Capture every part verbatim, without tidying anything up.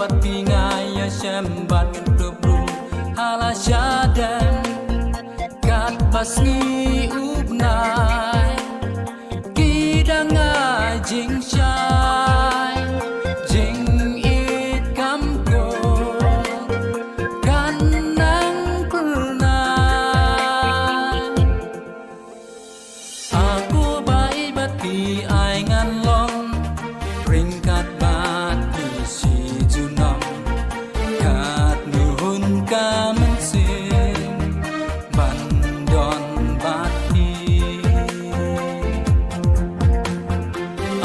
Bad phi nga ïashem bad ngan tup ruh ha la shadem. Katba sngi u bnai ki dang ai jingshai, jingïeit kam kor kan nang pyrnai. A Kpa, bad phi ai ngan long ryngkat bad phi shi junom, katno hun ka mynsiem ban don bad phi.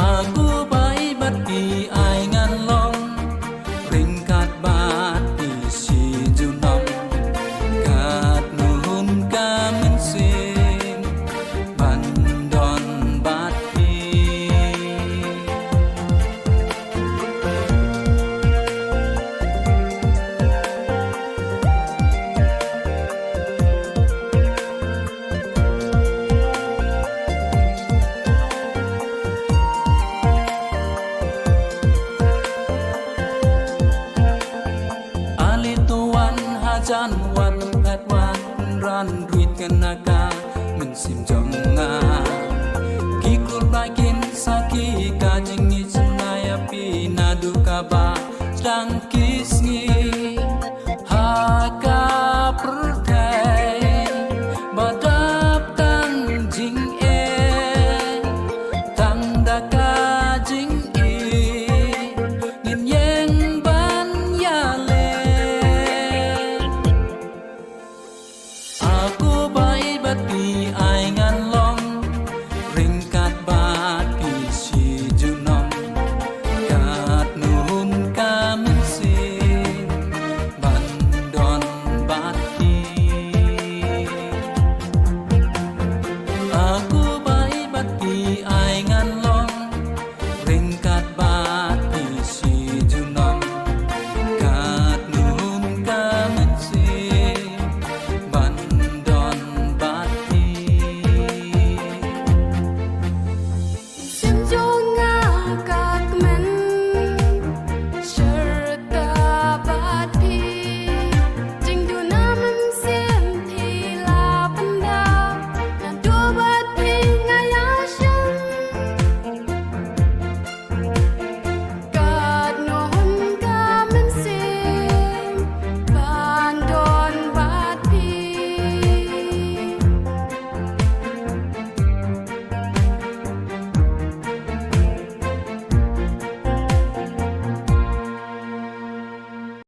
A Kpa, bad phi ai ngan long ryngkat bad phi shi junom, katno hun ka mynsiem ban don bad phi. Ale to wan hajan, wat phet wat ran, rit kane ka mynsiem jong nga. Ki kur ba kin sakhi ka jingïeit jong nga ïa phi, naduh kaba sdang ki sngi.